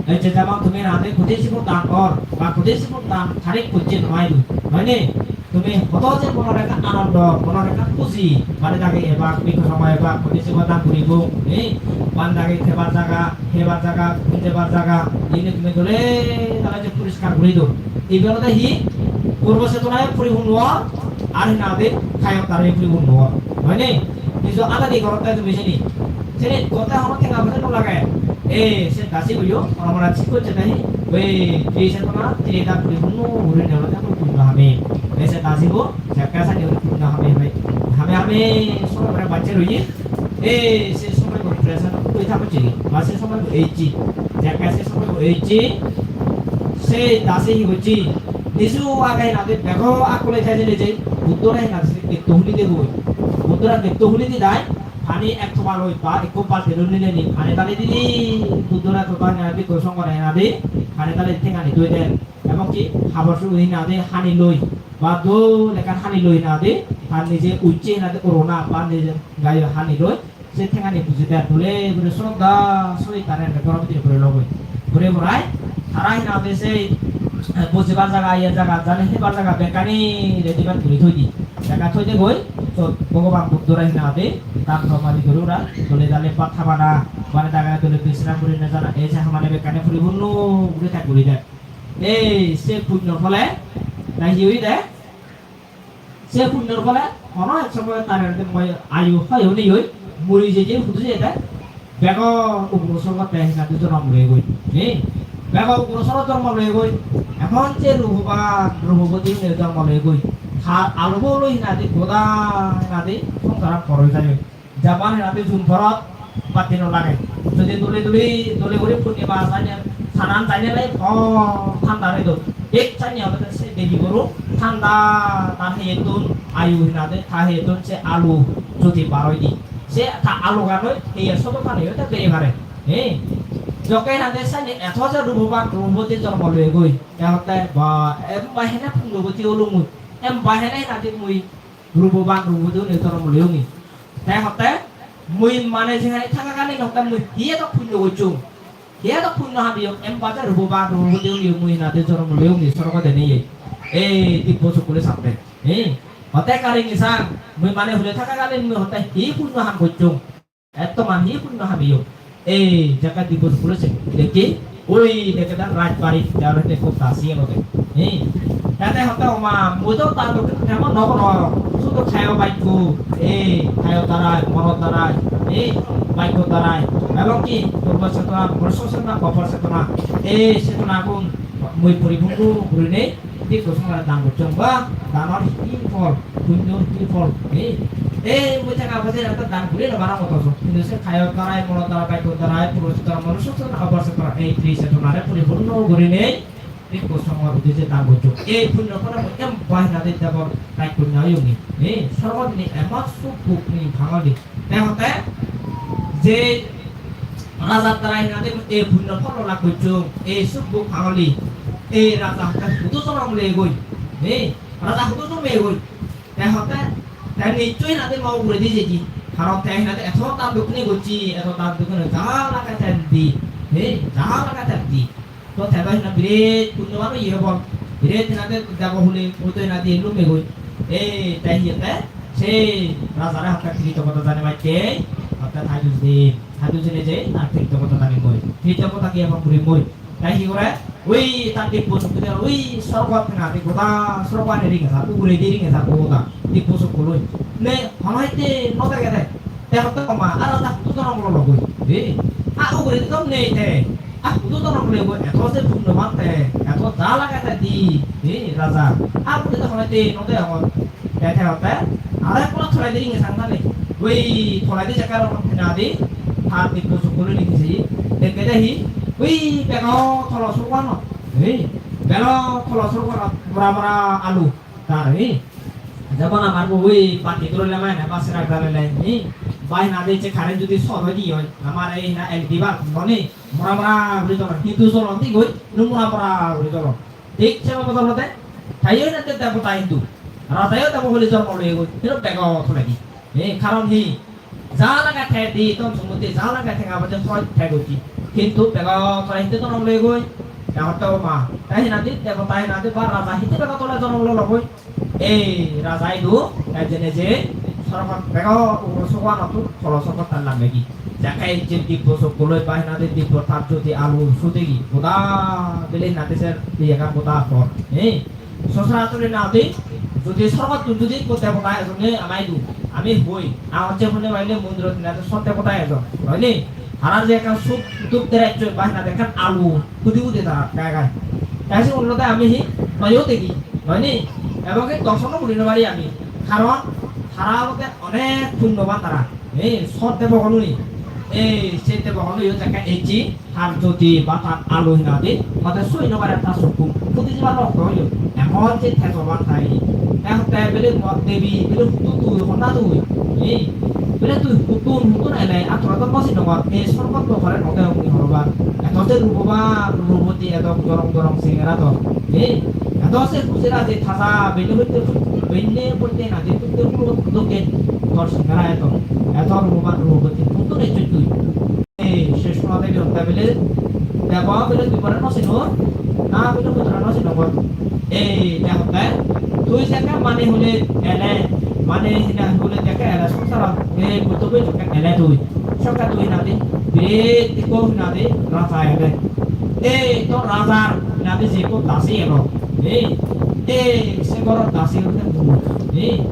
ei je jemon tumi hinadi kothin sibor dan gor, ba kothin sibor dan tarik gocche noi do, noi ni? Tumi hodo je monor ekkan anondo, monor ekkan huji, bhante dagi ebak, bhikkhu songho ebak, kothin sibor dan guribo, eh, bhante dagi thebar jaga, hebar jaga, gunjebar jaga, ini tumi dole dale je poriskar guri do. Ibe olode hi? Purbo chetona poripunno or, ar hinadi kayon darai poripunno or. Noi ni? Nijo adadi gorotte tumi sini. Sini gotte hono tenga poije no lage. E, se dasibo yo, mone mone thik gocche de hi. Oi, tri chetona, tri dhar poripunno gurinei olode mui punno hamem. E se dasibo, jekke sani guri punno hamem, hamem, hamem, hamem, somoy bore bacche roye. E, se somoy bo pressure oi tha gocche. Ba se somoy bo ecche. Jekke se somoy bo ecche, se dasi hi gocche? Niju age hinadi bego akkole thai jeinei je, Buddhore hinadi se getto huli de goi. Buddhore getto huli di dai, pani ek toba loi ba ekko balti loi ninei pani dali dili, Buddhore toba hinade, bhikkhu songhore hinade pani dali tengani thoi der. Emon ki habor sugi hinade hani loi ba dol ekkan hani loi hinade, tar nije ucche hinade orona ba nije gayo hani loi se tengani buji der, dole guri sroddha sohit tare ene ghoro bidire puri logoi. Puri purai tara hinade se, eh, bojibar jaga, iye jaga, jani hebar jaga bekkani ready guri thoi di. Jaga thoi de goi, sot Bhogoban Buddhore hinade dan somadi guri ura, dole dale bhat habana, mane daga dole bisram guri no jana, ei se hamani bekkani puripunno guri thak guri der. Ei se punno phole, na hi oi de? Se punnor phole hono ek somoy tar ende moi ayu hoy hone oi, muri je je hudu je de, bego ugro sorgot te hinade jonom loyegoi. He? Bego ugro sorgot jonom loyegoi. Emon je rupoban, rupoboti hone jonom loyegoi. Tar alubo loi hinade goda hinade songsaran por oi jai. Jaban hinade jun porot batti no lage. Jodi dole dole, dole guri purnima sanye, sanan sanye lai, ho, thanda oi do. Ek sanye olode se debi guru thanda, tar heyettun ayu hinade, ta heyettun se alu jodi bar oi di. Se ta alu ganoi heye sodo pani oi ta bere pare. He? Jokke hinade sanye eto je rupoban, rupoboti jonom loyegoi. Te hotte ba, em ba hene punno goti olung mui. Em ba hene hinade mui rupoban, rupoboti hone jonom loyongi. Te hotte, mui mane jingani thakakalin hotte mui hi edok punno gocchong, hi edok punno hamiyong, em baje rupoban, rupoboti hone mui hinade jonom loyongi sorgot enei. Ei dibbo sukkulo satte. Ei, hotte karing isang, mui mane hule thakakalin mui hotte hi punno ham gocchong. Etto mane hi punno hamiyong. Ei, jaga dibbo sukkulo se. Dekki, oi, dekki da rajbari, jar hoite ekko dasi olode. Ei, tate hotte oma, mui do ta dokke kemon no gorong. Sudu khayo bakko. Ei, khayo darai, mono darai. Ei, bakko darai. Ebong ki, purbo chetona, bhobishyot chetona, opor chetona. Ei, chetona gun mui puripunno gurinei bhikkhu songhore dan gocchong ba, danor hi phol, punnor hi phol, he? Ei, mui tenga poje ekka dan guri no parong otoso, hintu se khayo darai, mono darai, bakko darai, purbo chetona, manusso chetona, opor chetona, ei tri chetonare puripunno gurinei bhikkhu songhor uddije dan gocchong. Ei punno phole mui em ba hinade debor rajkonnya oyongi, he? Sorgot ni emon suk bhog ni pangoli. Te hotte je rajar darai hinade ei punno phol lab gocchong, ei suk bhog pangoli, ei raja hotte hudu jonom loyegoi, ei raja hudu jonom loyegoi. Te hotte te nichchoi hinade mo uguredi jeye, karon te hinade eto dan dokkine gocche, eto dan dokkine ja lage te di, ei ja lage te di. To te do hinang biret punnoban oye obo. Biret hinang de debo huli, oi to hinang di lummegoi. Ei, te hi hotte? Se rajare hotte kritoggota janeibatte, hotte thai dujin, thai dujine je tar kritoggota janimmoi. Kritoggota ki ebong gurimmoi. Te hi gore? Ui, tar dibbo sukkulo, ui, sorgot hinang di goda sorgani ringe jar, uguredi ringe jar goda dibbo sukkuloi. Ne, hono hitte no degede. Te hotte oma, aro ta hudu jonom lologoi. He? A uguredi do nei te. A hudu jonom loyegoi, eto je punnoban te, eto ja lage te di. He, raja. A uguredi do hono te no degongor. Te te hotte, aro ekko toledi ringe sang tane. Ui, toledi jekke aro hinang di, ta dibbo sukkulo ringe se. Dekke de hi? Ui, bego tolo sorgano. He? Bego tolo sorgano mora mora alu. Tar hi? Jemon amar bo ui batti dhorle mane ba serak dalile hi? Ba hinang de je current jodi short oi di oi, amar ei hinang L E D bulb noni mora mora guri jolon, hintu jolon thik oi, hintu mora mora guri jolon. Thik se bhabe olode, te o hinang de debota hintu. Raja o debo huli jonom loyegoi, hintu bego toledi. Ei karon hi? Ja lage te di, dhon sompotti ja lage tenga poije sot te gocche. Hintu bego tole hitte jonom loyegoi. Te hotte oma, te hinang di debota hinang di ba raja hitte bego tole jonom lologoi. Ei raja idu te jene je sorgot bego ugro sorganottun tolo sorgot tar lammegi. Jakke je dibbo sukkuloi ba hinang di dibbo tar jyoti alu sudegi goda bile hinang di se iyegan goda por. Ei Sochorachor hinang hoide, jodi sorgottun jodi ekko debota ejonne ama idu, ami hoi, a hocche honne paile mondirot hinang hoide sot debota ejon, noi ni? Tarar je ekkan suk duk derechchoi ba hinang hoide ekkan alu hudi hudi tara gai gai. Te sigun olode ami hi noyo degi, noi ni? Ebong ki dorsono guri no pari ami. Karon tara olode onek punnoban tara. Ei, sot debogunoi. Ei, se debogunoiyo jekke ecche, tar jyoti ba tar alu hinang hoide, mane soi no pare tar sukku. Pudi jebar rokto oye. Emon je tejoban tai. Te hotte bile mo-, debi, bile hudu tui, honna tui. Ei, Bele tui huttun, huttun ele, ar tora to no sinongor, ei sorgot to hore no degong mui horobar. Eto je rupoban, rupoboti, eto gorong gorong sengera to. Ei, eto se hujera je taja, benne boitte, benne boitte na je tutte puro dokke tor sengera eto. Eto rupoban, rupoboti, huttun ecchoi tui? Ei, se sona debi hotte bele, debo bele tui more no sinor, na bele mui tore no sinongor. Ei, de hotte, tui jekke mane hule ele, mane hina hule jekke ele songsarot, ei, mui tumi jekke ele tui. Sokke tui hinadi, biret ikko hinadi raja ele. Ei, to rajar hinadi je ikko dasi elo. Ei, ei, se ghorot dasi hotte mui. Ei,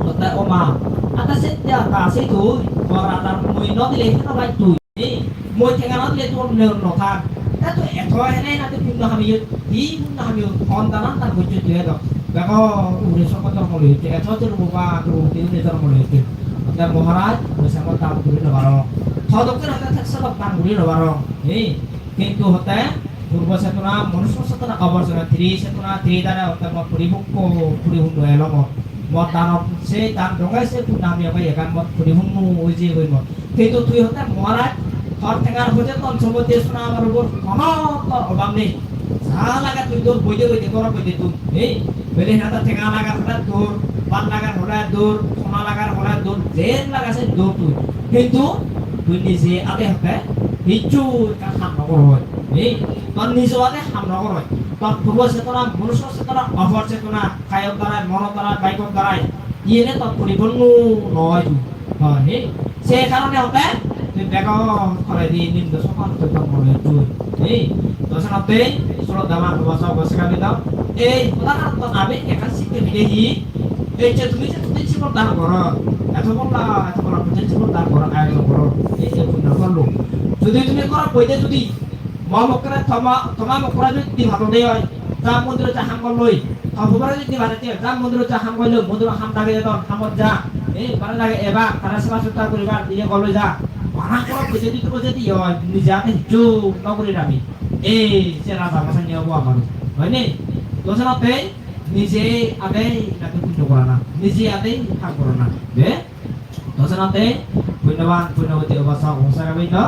hotte o ma, ata se da-, dasi tui, to rajar mui no dile heno bai tui. Ei, mui tenga no dile tui no, no thang. Ta tui eto hene hinadi punno hamiyo, hi punno hamiyo, hon danan dan gocche tui edo. Bego ugure sokko dhormo loyette, eto dhormo ba, dhormo tui ugure dhormo loyette. Te Maharaj, mui se mot dan guri no parong. Tho dokken hotte thek sebok dan guri no parong. Ei, kintu hotte purbo chetona, manusso chetona, opor chetona, tri chetona, tri dhare hotte mot puripukko, puripunno elo mot. Mot danot se dan donge se punno ami obe ekkan mot puripunno oi jeyegoi mot. Kintu tui hotte Maharaj, tor tengar hoje ton sompotti sona amar ubor hono tor obab nei. Ja lage tui dor, boide boide, ghorot boide tui. Ei, bele hena ta tenga lagar hole dor, bhat lagar hole dor, sona lagar hole dor, jen laga sen dor tui. Kintu tui nije ade hotte hissu ekkan ham no goroj. Ei, tor nijo ade ham no goroj. Tor purbo chetona, manusso chetona, opor chetona, kayot darai, monot darai, baibot darai, iyene tor puripunno noi tui. Hoi, he? Se karone hotte tui bego toledi nindo sopan tui ton mone tui. He? To senotte sroddhaban ubasok ubasika bindo, ei hodagan to ami ekkan sikke pide hi? Ei je tumi je tumi jibon dan goro, eto bolla, eto bolla tumi jibon dan goro, ayojon goro, ei je punno phollo. Jodi tumi goro boide jodi mo mokkore toma, toma mokkore jodi di hadon de oi, ja mondirot ja ham gor loi, ta pobore jodi di pare te, ja mondirot ja ham gor loi, mondirot ham dage jadon, hamot ja, ei, bare dage eba, tara seba sutta guribar, iye gor loi ja. Bana goro boide jodi, boide jodi oi, nije ade hissu no guri rabi. Ei, se raja basa niye obo amar. Hoi ni? To senotte nije ade hinade punno gorana, nije ade ham gorana. De? To senotte punnoban, punnoboti ubasok ubasika bindo,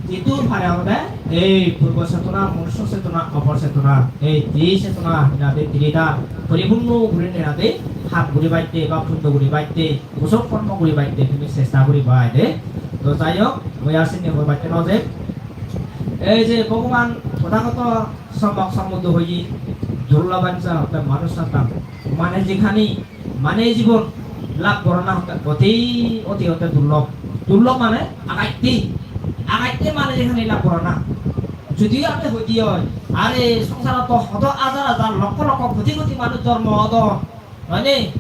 jidu pare olode ei purbo chetona, manusso chetona, opor chetona, ei tri chetona hinade trida poripunno gurinei hinade ham guribatte ba punno guribatte, kusol kormo guribatte tumi chesta guriba de. To jai hok, mui ar sindi hoibatte no jem. Ei je Bhogoban Tothagoto Sommok Sombuddho hoye, durlabhanya hotte manussattam, mane jekhani, mane jibon lab gorana hotte oti, oti hotte durlob. Durlob mane agatte, agatte mane jekhani lab gorana. Jodi ami hoi di oi, are songsarot to hodo hajar hajar, lokkho lokkho, koti koti manuj jormo odon, hoi ni?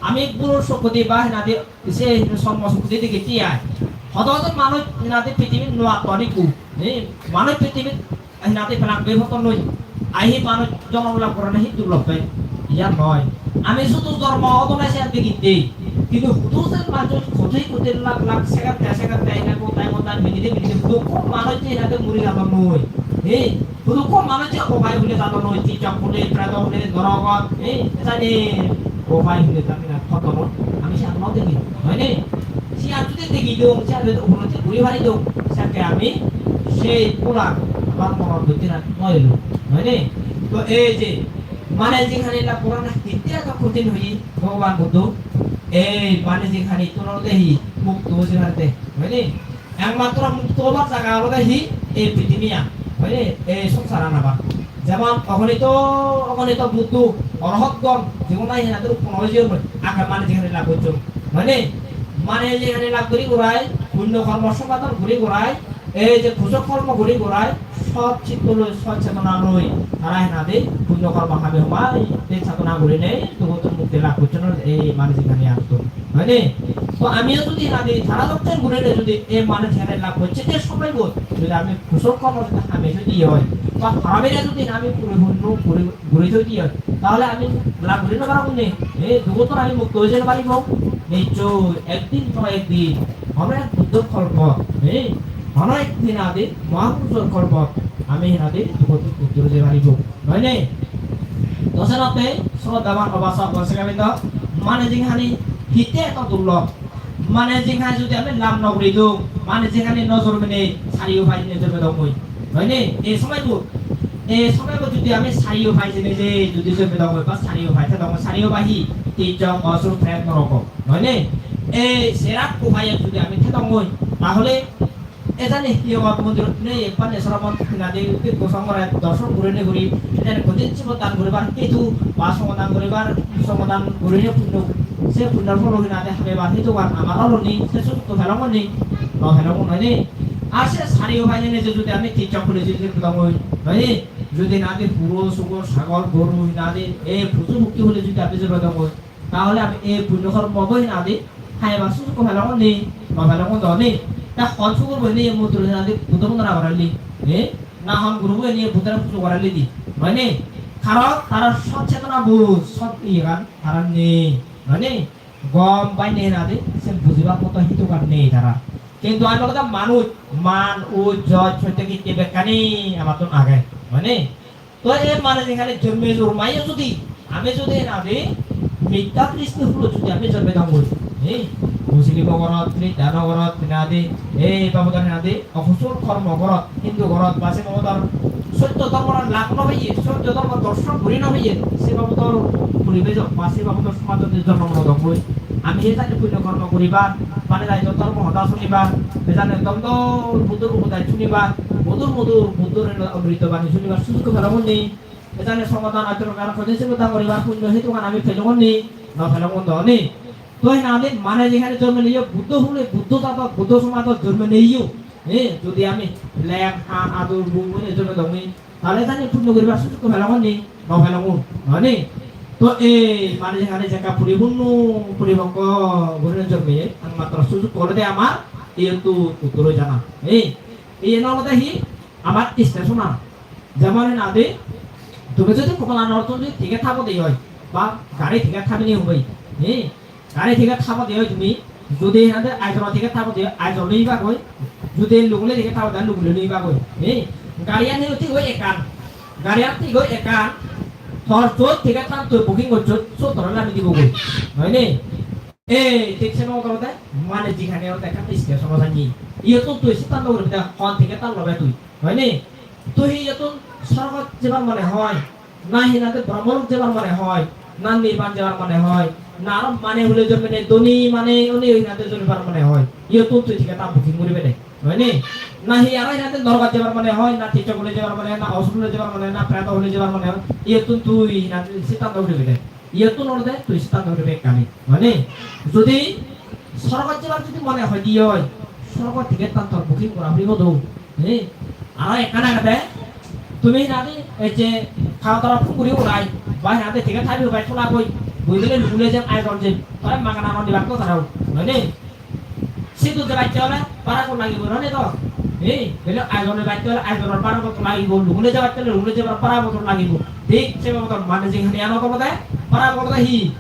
Ami buro sokko di ba hinadi se sommo sokko di degi ti ai. Hodo hodo manuj hinadi pitibit no atton ikku. Ei manuj pitibit hinadi pelang be hoton noi. Ahi manuj jonom lab gorana hi durlob be? Iyan noi. Ami sudu jormo odone se degi de. Kintu hudu sen manuj koti koti lakh lakh, segatte segatte, hinadi ghontai ghontai, minute minute, hudu hom manuj je hinadi muri jadon noi. Ei hudu hom manuj je obai hule jadon noi, tichok hule, preto hule, norogot, ei, ejani obai hule jadon noi, hoto noi. Ami siyan no degi, hoi ni? Siyan jodi degi dong, siyan jodi upolobdhi guri pari dong, sekke ami sei pholan amar monor bhitori no elo, hoi ni? To ei je mane jekhani lab gorana hitte eto kothin hoye Bhogoban Buddho, ei mane jekhani tun olode hi mukto oi jebarte, hoi ni? Ekmatro mukto obar jaga olode hi? Ei prithibiyan, hoi ni? Ei songsaran abar. Jemon ogonito, ogonito Buddho, Orohotgon, jigun nahi hinade utponno oi jeyon, age mane jekhani lab gocchon, hoi ni? Mane jekhani lab guri gurai, punyo kormo sompadon guri gurai, ei je kusol kormo guri gurai, sot chitto loi, sot chetona loi, tara hinade punyo kormo habe homai, te sadhona gurinei dugottun mukti lab gocchon ei mane jekhani attun. Hoi ni? To amiyo jodi hinadi tara dokken gurinei jodi ei mane jekhani lab gocche te somoibot jodi ami kusol kormo jodi ami jodi oi, ba harabire jodi ami puripunno guri, guri jodi oi, tahole ami lab guri no parong ni? Ei dugottun ami mukto oi jei no paribong? Nischoi, ekdin no ekdin, hono ek Buddho kolpo, ei, hono ek hinadi Mahapurushor kolpo, ami hinadi dugottun mukto oi jei paribong. Noi ni? To senotte, sroddhaban ubasok ubasika bindo, mane jekhani hitte eto durlob? Mane jinghani judi ami lab no guri dong, mane jinghani no jormene sariyo pai jinei jormedong goi. Noi ni? Ei somoibot, ei somoibot judi ami sariyo pai jinei je judi jormedong goi, ba sariyo pai thedong goi, sariyo pai hi? Tijjong, osur, pret, norok. Noi ni? Ei serak upaye judi ami thedong goi, tahole ejani hi obo mondirot nei ekbar nesora mon hinade bhikkhu songhore dorshon gurinei guri ejani kothin sibot dan guribar hetu ba songodan guribar, songodan gurinei punno, se punnor pholo hinade habebar hetugan amar olo ni, se sujog pelong ni? No pelong noi ni? Ar se sariyo pai jinei je judi ami tijjong huli judi pelong noi ni? Judi hinade huro, sugor, sagol, goru hinade ei poju pokki huli judi ami jormedong goi, tahole ami ei punno kormo bo hinade habebar sujog pelong ni? No pelong do ni? Ta hon sugor bo hinade ei mondirot hinade Buddho bondona gorelli? Eh? Na hon guru bo hinade Buddhore pujo gorelli di? Noi ni? Karon tara sot chetona bo, sot iyegan tara nei. Noi ni? Gom bai nei hinade se bujibar moto hetugan nei tara. Kintu ami olode manuj, man, uj, joj, sotte gitte bekkani amattun age. Noi ni? To ei mane jinghani jorme jormaiyo judi, ami judi hinade mittha dristi hulo judi ami jormedong goi, ei Muslim o gorot, Christian o gorot, hinade ei babodor hinade okusol kormo gorot, Hindu gorot, ba se babodor sotto dhormor lab no peye, sotto dhormo dorshon guri no peye, se babodor poribejo ba se babodor somajot judi jormo no dong goi, ami ejani punno kormo guribar, mane daitto dhormo hoda sunibar, ejani dol dol Buddhor upodes sunibar, modur modur Buddhor amrito bani sunibar sujog pelong ni? Ejani songodan achoron ar kothin sibot dan guribar punno hetugan ami pelong ni? No pelong do ni? To hinade mane jinghani jormeneiyo Buddho hule, Buddho jadot, Buddho somajot jormeneiyo, eh, judi ami leng, han, adur, gum gurinei jormedong goi, tahole ejani punno guribar sujog pelong ni? No pelong, noi ni? To ei mane jinghani je ekka puripunno, puripokko gurinei jormeye, ekmatro sujog olode amar iyottun uddor oi jana. Eh, iyen olode hi? Amar station an. Jemon hinade tumi judi Kamalanagar tun judi ticket thabode oi, ba gari ticket thabinei oi, eh, gari ticket thabode oi tumi, judi hinade Aizawl ticket thabode oi, Aizawl loi jebagoi, judi Lunglei ticket thabode oi, Lunglei loi jebagoi, eh, gariyan hi thik oi ekkan, gariyan thik oi ekkan, tor jot ticket an tui booking gocchot, sot tore nami dibogoi, noi ni? Ei thik se moto olode mane jinghani olode ekkan station o jani. Iyottun tui siddhanto guribe de hon ticket an lobe tui. Noi ni? Tui hi iyottun sorgot jebar mone hoi, na hinade Brahmolok jebar mone hoi, na nirban jebar mone hoi, na aro mane hule jormene dhoni mane oni hinade jormibar mone hoi, iyottun tui ticket an booking guribe de. Noi ni? Na hi aro hinade norogot jebar mone hoi, na tijjong hule jebar mone hoi, na osur hule jebar mone hoi, na preto hule jebar mone hoi, iyottun tui hinade siddhanto guribe de. Iyottun olode tui siddhanto guribe ekkani. Noi ni? Judi sorgot jebar judi mone hoi de oi, sorgot ticket an tor booking gora puribo do. Ni? Aro ekkan agede, tumi hinade ei je Kamalanagar tun guri urai, ba hinade ticket thabi ubai thola goi, bui dile Lunglei jem, Aizawl jem, tore magana no dibak to tarao. Noi ni? Sidu jebatte ole bara gun lagibo, noi ni to? Ei, bele Aizawl jebatte ole Aizawl bara gun lagibo, Lunglei jebatte ole Lunglei jebar bara gun lagibo. Thik se babodor mane jinghani ano olode, bara gun olode hi?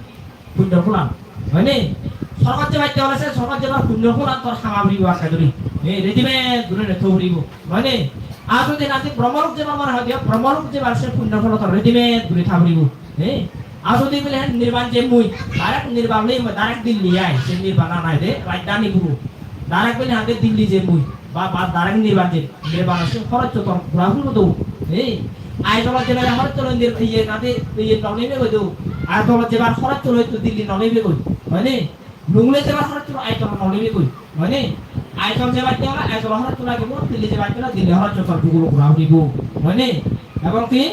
Punno pholan. Noi ni? Sorgot jebatte ole se sorgot jebar punno pholan tor hama puribo akke duri. Ei, readymade gurinei tho puribo. Noi ni? Ar judi hinade Brahmolok jebar mone hoi de oi, Brahmolok jebar se punno phol tor readymade guri tha puribo. He? Ar judi bile nirban jem mui, direct nirban loi mui direct Delhi ai, se nirban anai de rajdhani puro. Direct bile hinade Delhi jem mui, ba, ba direct nirban jem, nirban se horoj to tor gura puribo do. He? Aizawl jebar horoj to loi nir-, iye hinade, iye no lebe goi do. Aizawl jebar horoj to loi to Delhi no lebe goi. Noi ni? Lunglei jebar horoj to Aizawl no lebe goi. Noi ni? Aizawl jebatte ole Aizawl horoj to lagibo, Delhi jebatte ole Delhi horoj to tor gura puribo. Noi ni? Ebong ki?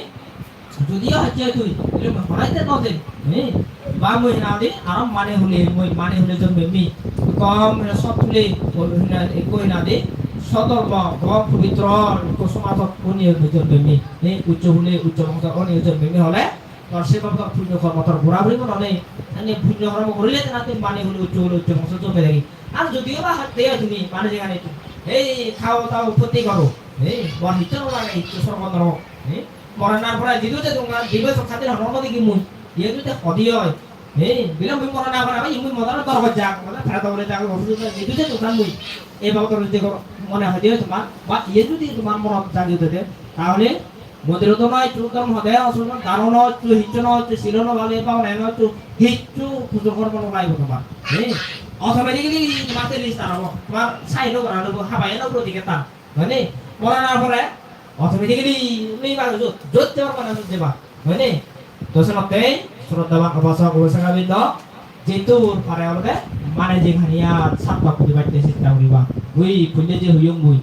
Judiyo hocche tui, tui horaite no de, eh? Ba mui hinade, aro mane hule, mui mane hule jonmemmi. Gom hule sot hule, hule hina, ekko hinade, sodormo, gom pobitro, ekko somajot oni hule jonmemmi. Eh, uccho hule, uccho bongso oni hule jonmemmi hole, tor se bab tor punyo kormo tor gora puribo none. Ani punyo kormo gorile te na tui mane hule, uccho hule, uccho bongso jonme dagi. Ar judiyo ba hotte tumi mane jegani tui, ei khao tao poti goro, ei, bor hitto no lage, hitto sorgo norok, eh? Moranar pore jidu je dungan, jidu je sokka din hono modi ki mui. Iye judi hodi oi. He, bile mui moranar pore, oi, mui moranar dor goj jak, mane tara dor goj jak, jidu je dungan mui. Ei babote judi mone hodi oi tomar, ba iye judi tomar moron jagi ude de, tahole mondirot no eccho, dhormo hode, osol no, dano no eccho, hissu no eccho, silo no pale, bhabona no eccho, hissu pujo kormo no lagibo tomar. He? Automatically tomar register obo, tomar sign o gora obo, habai no puro ticket tan, hoi ni? Moranar pore automatically uni ba jot, jot jebar mone jot jeba, hoi ni? To senotte shroddhaban upasok upasika brindo, jetur pare olode manajing haniyat satpak puribatte chesta guriba. Ui pulle je huyung mui,